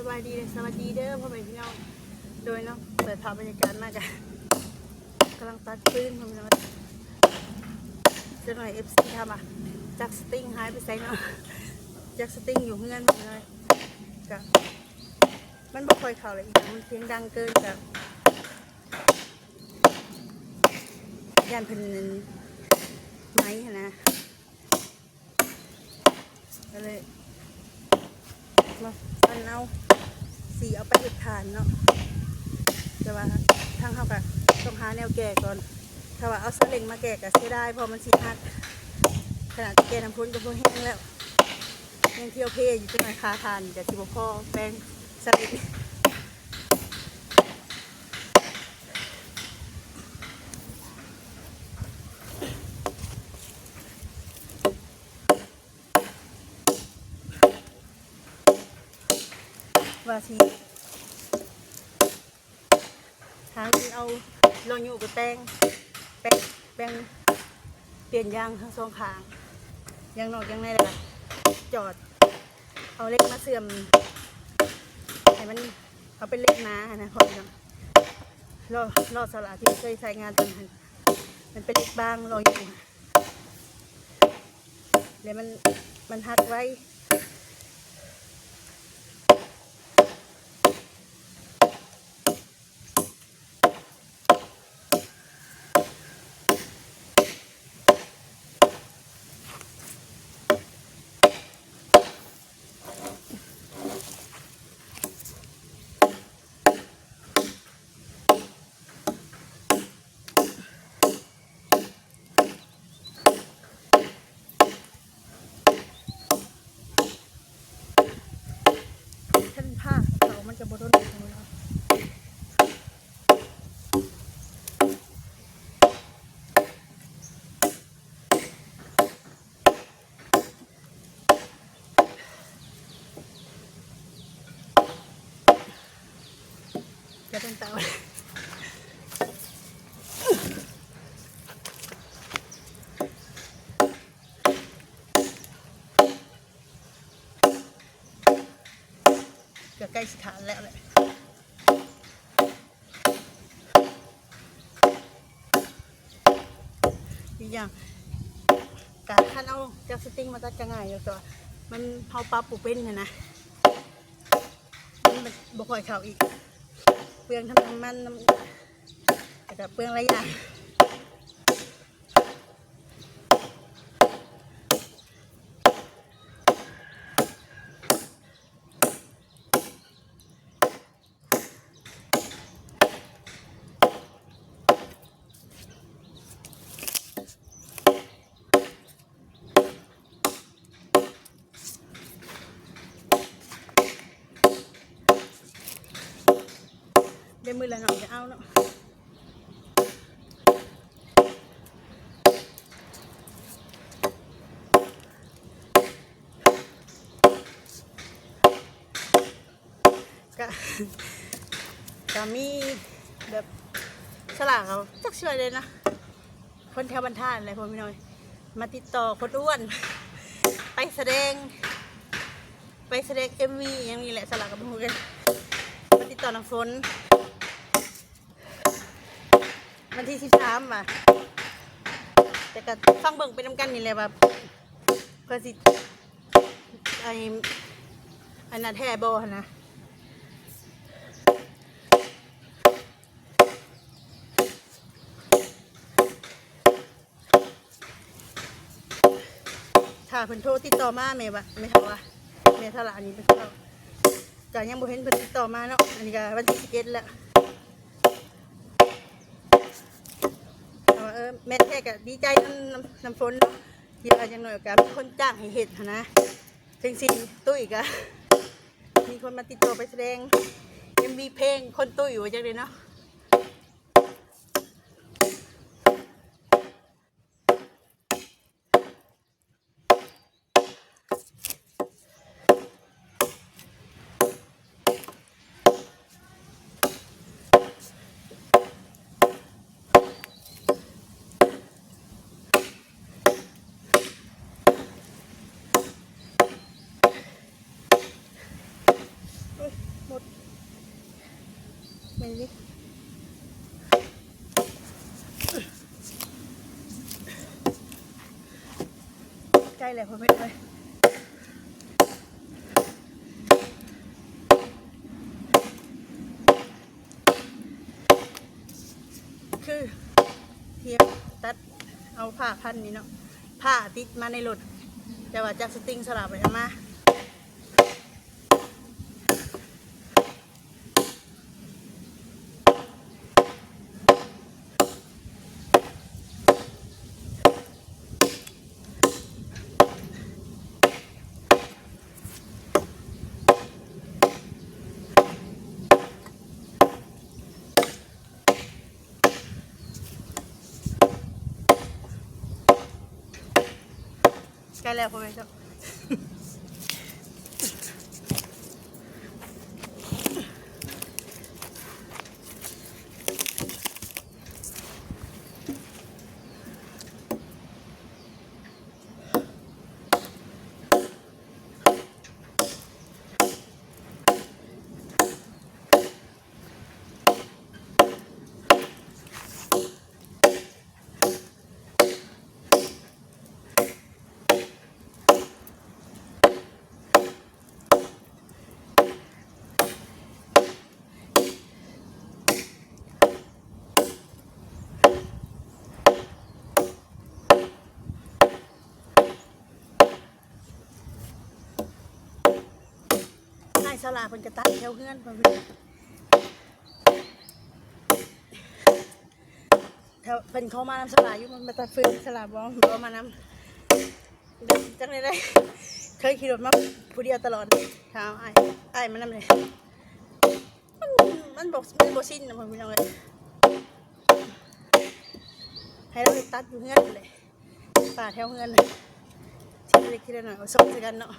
ສະບາຍດີ ແລະ ສະຫວັດດີເດີພໍ່ແມ່ພີ່ນ້ອງ ໂດຍເນາະ ເປີດພາບບັນຍາກາດມາກະກຳລັງຕັກຟືນ ພໍ່ແມ່ພີ່ນ້ອງ ຈັກໜ່ອຍເອັຟຊີຖາມວ່າ ຈັກສະຕິງຫາຍໄປໃສເນາະ ຈັກສະຕິງຢູ່ເຮືອນ ພໍ່ແມ່ພີ່ນ້ອງ ກະມັນບໍ່ຄ່ອຍເຂົ້າ ແລະ ອີກຢ່າງມັນສຽງດັງເກີນ ກະຢ້ານເພິ່ນໄໝຫັ້ນນະ. ກະເລີຍມາປັ່ນເອົາ ຊິເອົາໄປເຮັດຖ່ານເນາະ ແຕ່ວ່າທາງເຮົາກະຕ້ອງຫາແນວແກ່ກ່ອນ ຖ້າວ່າເອົາຊາເລັ້ງມາແກ່ກະເສຍດາຍ ເພາະມັນຊິຫັກ ຂະໜາດແກ່ນ້ຳຝົນກະພໍແຮງແລ້ວ ຍັງທຽວເພຢູ່ ຈັກໜ່ອຍຄ່າຖ່ານກະຊິບໍ່ພໍແປງຊາເລັ້ງ. ວ່າຊິຫາເງິນເອົາລໍ້ຍູ້ໄປແປງ ແປງ ແປງ ປ່ຽນຢາງທັງສອງຂ້າງ ຢາງນອກຢາງໃນ ແລ້ວກະຈອດ ເອົາເຫຼັກມາເຊື່ອມໃຫ້ມັນ ເອົາເປັນເຫຼັກໜາຫັ້ນນະ ເພາະວ່າລໍ້ ລໍ້ສາລາທີ່ເຄີຍໃຊ້ງານຕອນນັ້ນ ມັນເປັນເຫຼັກບາງ ລໍ້ຢູ່ ແລ້ວມັນ ມັນຫັກໄວ. ຄັນພາກເຂົາມັນຈະບໍ່ດົນເທົ່າໃດ. ຈະເປັນຕາ ກະໃກ້ຊິຂາດແລ້ວແຫຼະ. ອີກຢ່າງ ກະຄັນເອົາຈັກສະຕິງມາຕັດກະງ່າຍຢູ່ ແຕ່ວ່າມັນ ເຮົາປັບບໍ່ເປັນຫັ້ນນະ ມັນ ມັນບໍ່ຄ່ອຍເຂົ້າອີກ ເປືອງທັງນ້ຳມັນ ນ້ຳ ແລ້ວກະເປືອງຫຼາຍຢ່າງ. ໄດ້ມື້ລະໜ້ອຍກະເອົາເນາະ. ກະ ກະມີແບບ ສາລາເຂົາ ຈັກຊິວ່າໃດນະ ຄົນແຖວບ້ານທ່ານແຫຼະ ພໍ່ແມ່ພີ່ນ້ອງ ມາຕິດຕໍ່ຄົນອ້ວນ ໄປສະແດງ ໄປສະແດງເອັມວີຫຍັງນີ້ແຫຼະ ສາລາກະບໍ່ຮູ້ຄືກັນ ມາຕິດຕໍ່ນ້ຳຝົນ ວັນທີສິບສາມວ່າ ແຕ່ກະຟັງເບິ່ງໄປນຳກັນນີ້ແຫຼະວ່າ ເພິ່ນຊິ ອັນ ອັນນັ້ນແທ້ບໍ່ຫັ້ນນະ. ຖ້າເພິ່ນໂທຕິດຕໍ່ມາ ແມ່ວ່າ ແມ່ເຖົ້າວ່າ ແມ່ສາລານີ້ເພິ່ນ ກະຍັງບໍ່ເຫັນເພິ່ນຕິດຕໍ່ມາເນາະ ອັນນີ້ກະວັນທີສິບເອັດແລ້ວ ເອີ ແມ່ນແທ້ກະດີໃຈນຳ ນຳ ນຳຝົນເນາະ ທີ່ວ່າຢ່າງໜ້ອຍກະມີຄົນຈ້າງໃຫ້ເຮັດຫັ້ນນະ ເຖິງຊິຕຸ້ຍກະມີຄົນມາຕິດຕໍ່ໄປສະແດງເອັມວີເພງຄົນຕຸ້ຍວ່າຈັ່ງໃດເນາະ. ໂອ້ຍ ໃກ້ແລ້ວພໍ່ແມ່ເອີຍ. ຄືທຽບຕັດເອົາຜ້າພັນນີ້ເນາະ, ຜ້າຕິດມາໃນລົດ ແຕ່ວ່າຈັກສະຕິງສະຫຼາບໄປເອົາມາ. ໃກ້ແລ້ວພໍ່ແມ່ເຈົ້າ. ອ້າຍສາລາເພິ່ນກະຕັດແຖວເຮືອນເພິ່ນ ແຖວເພິ່ນຂໍມານຳສາລາຢູ່ ມັນມາຕັດຟືນ ສາລາບໍ່ ບໍ່ມານຳ. ແບບຈັ່ງໃດ ເຄີຍຂີ່ລົດມາຜູ້ດຽວຕະຫຼອດ ຖ້າເອົາອ້າຍ ອ້າຍມານຳເລີຍ ມັນ ມັນບໍ່ ມັນບໍ່ຊິນນະ ພໍ່ແມ່ພີ່ນ້ອງເອີຍ. ໃຫ້ລາວໄປຕັດຢູ່ເຮືອນພຸ້ນແຫຼະ ປ່າແຖວເຮືອນ ທີລະເລັກທີລະໜ້ອຍ ເອົາສົ່ງໃສ່ກັນເນາະ.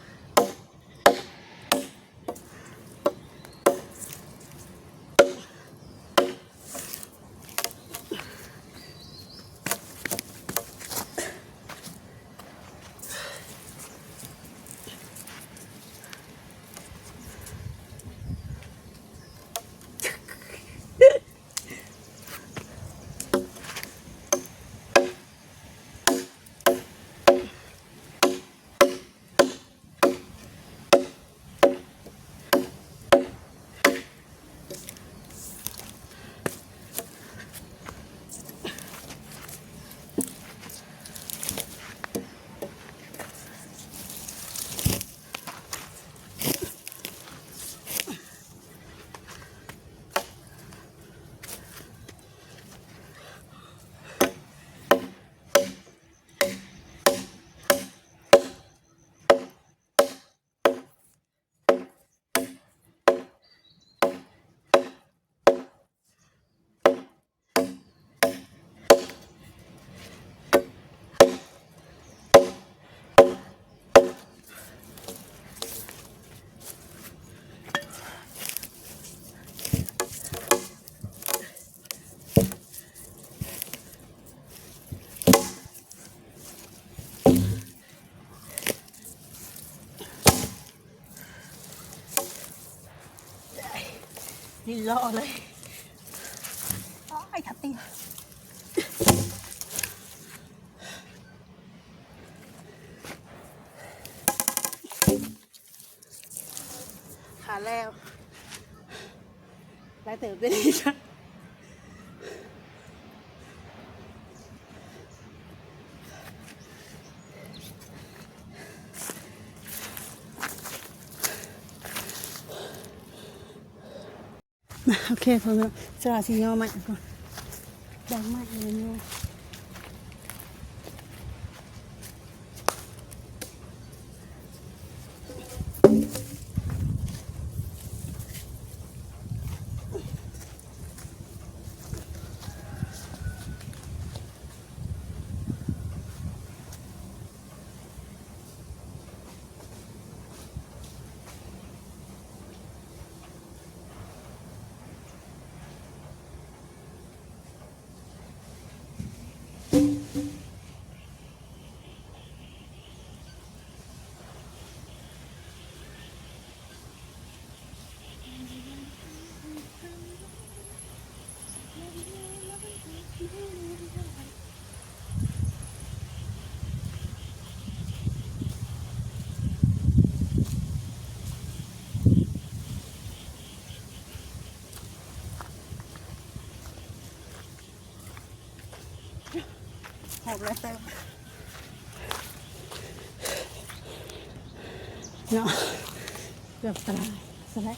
ນີ້ລໍເລີຍ ໂອ້ຍ ຂາຕີນ ຂາແລ້ວ ຫຼາຍເຕີບເດ້. ໂອເຄ ພໍແລ້ວ ສະຫຼາຊິຍໍໄມ້ກ່ອນ ແບ່ງໄມ້ໃຫ້ຍໍ. ໂ ຮອບຫຼາຍເຕີບເນາະ ເກືອບຕາຍຊະແລ້ວ.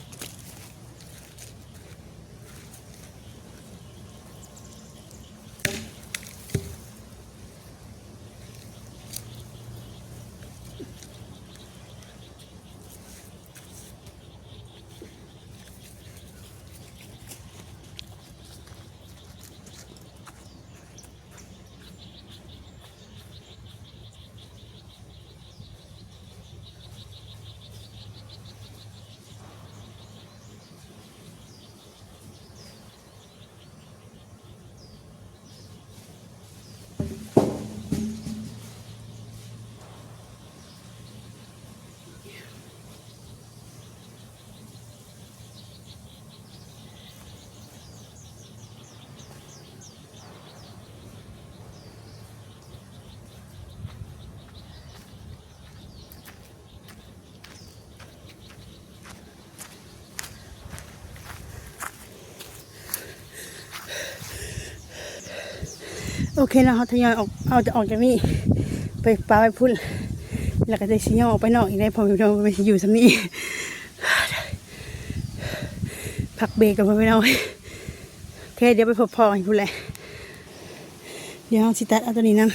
ໂອເຄເນາະ ເຮົາທະຍອຍອອກ ເອົາຈາກ ອອກຈາກນີ້ ໄປປະໄວ້ພຸ້ນ ແລ້ວກໍໄດ້ຊິຍ່ອງອອກໄປນອກອີກໄດ້ ພໍ່ແມ່ພີ່ນ້ອງ ມັນຊິຢູ່ສ່ຳນີ້ ພັກເບຣກກ່ອນ ພໍ່ແມ່ພີ່ນ້ອງ. ໂອເຄ ດຽວໄປພົບພໍ້ກັນພຸ້ນແຫຼະ ດຽວເຮົາຊິຕັດເອົາໂຕນີ້ນຳ.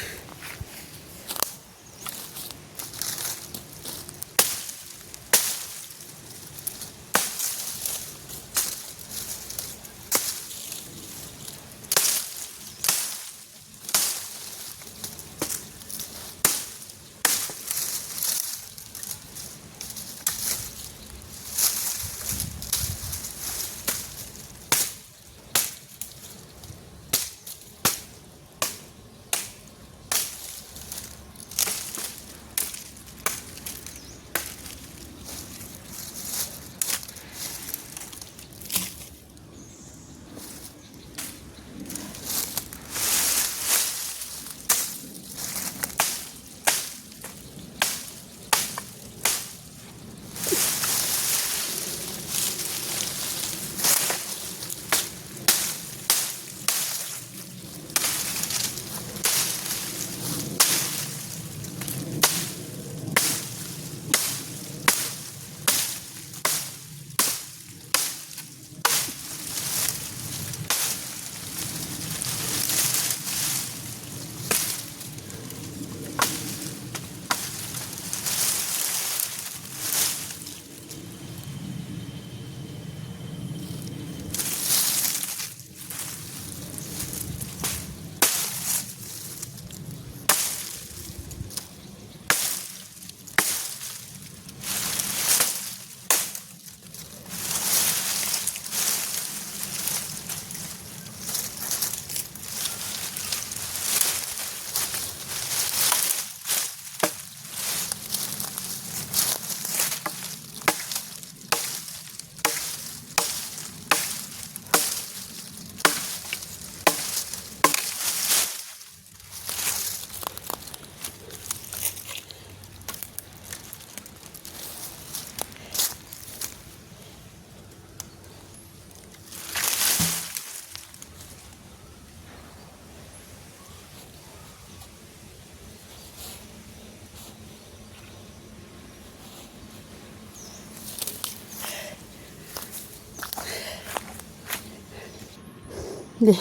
ເດ້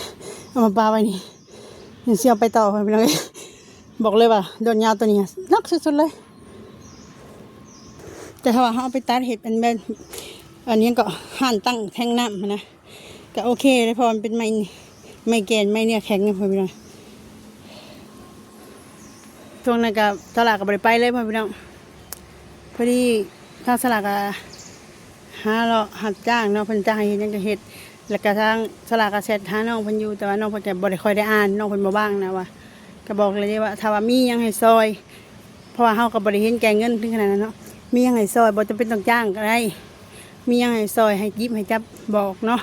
ເອົາມາປະໄວ້ນີ້ ຍັງຊິເອົາໄປຕໍ່ ພໍ່ແມ່ພີ່ນ້ອງເອີຍ. ບອກເລີຍວ່າໂດນຍາວໂຕນີ້ໜັກສຸດໆເລີຍ ແຕ່ຖ້າວ່າເຮົາເອົາໄປຕັດເຮັດອັນແມ່ນ ອັນຫຍັງເກາະ ຮ້ານຕັ້ງແທງນ້ຳຫັ້ນນະ ກໍໂອເຄເດ້ ເພາະວ່າມັນເປັນໄມ້ ໄມ້ແກ່ນ ໄມ້ເນື້ອແຂງ ພໍ່ແມ່ພີ່ນ້ອງ. ຊ່ວງນັ້ນກໍ ສາວຫຼ້າກໍບໍ່ໄດ້ໄປເລີຍ ພໍ່ແມ່ພີ່ນ້ອງ. ພໍດີທາງສາວຫຼ້າກໍຫາເລາະຮັບຈ້າງເນາະ ເພິ່ນຈ້າງໃຫ້ເຮັດຫຍັງກໍເຮັດ ແລ້ວກໍທາງສາວຫຼ້າກໍແຊັດຫານ້ອງເພິ່ນຢູ່ ແຕ່ວ່ານ້ອງເພິ່ນກໍບໍ່ໄດ້ຄ່ອຍໄດ້ອ່ານ ນ້ອງເພິ່ນບໍ່ວ່າງນະວ່າ ກໍບອກເລີຍເດ້ວ່າ ຖ້າວ່າມີຫຍັງໃຫ້ຊ່ອຍ ເພາະວ່າເຮົາກໍບໍ່ໄດ້ເຫັນແກ່ເງິນເຖິງຂະໜາດນັ້ນເນາະ ມີຫຍັງໃຫ້ຊ່ອຍ ບໍ່ຈຳເປັນຕ້ອງຈ້າງກໍໄດ້ ມີຫຍັງໃຫ້ຊ່ອຍ ໃຫ້ຫຍິບໃຫ້ຈັບບອກເນາະ.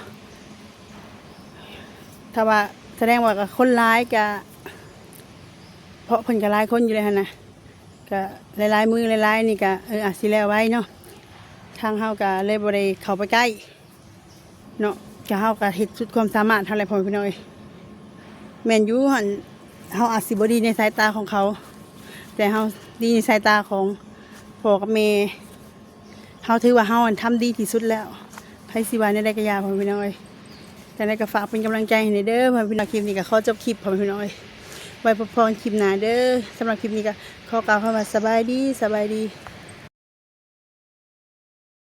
ຖ້າວ່າສະແດງວ່າກໍຄົນຫຼາຍ ກະ ເພາະເພິ່ນກໍຫຼາຍຄົນຢູ່ແລ້ວຫັ້ນນະ ກະຫຼາຍໆມື້ຫຼາຍໆນີ້ກະ ເອີ ອາດຊິແລ້ວໄວເນາະ. ທາງເຮົາກະເລີຍບໍ່ໄດ້ເຂົ້າໄປໃກ້ເນາະ ກະເຮົາກະເຮັດສຸດຄວາມສາມາດເຮົາແຫຼະ ພໍ່ແມ່ພີ່ນ້ອງເອີຍ. ແມ່ນຢູ່ຫັ້ນ ເຮົາອາດຊິບໍ່ດີໃນສາຍຕາຂອງເຂົາ ແຕ່ເຮົາດີໃນສາຍຕາຂອງພໍ່ກັບແມ່. ເຮົາຖືວ່າເຮົາຫັ້ນທຳດີທີ່ສຸດແລ້ວ. ໃຜຊິວ່າແນວໃດກໍຢ່າ ພໍ່ແມ່ພີ່ນ້ອງເອີຍ. ຈັ່ງໃດກໍຝາກເປັນກຳລັງໃຈໃຫ້ແດ່ເດີ ພໍ່ແມ່ພີ່ນ້ອງ. ຄລິບນີ້ກໍຂໍຈົບຄລິບ ພໍ່ແມ່ພີ່ນ້ອງເອີຍ. ໄວ້ພົບພໍ້ກັນຄລິບໜ້າເດີ. ສຳລັບຄລິບນີ້ກໍຂໍກ່າວຄຳວ່າສະບາຍດີ, ສະບາຍດີ.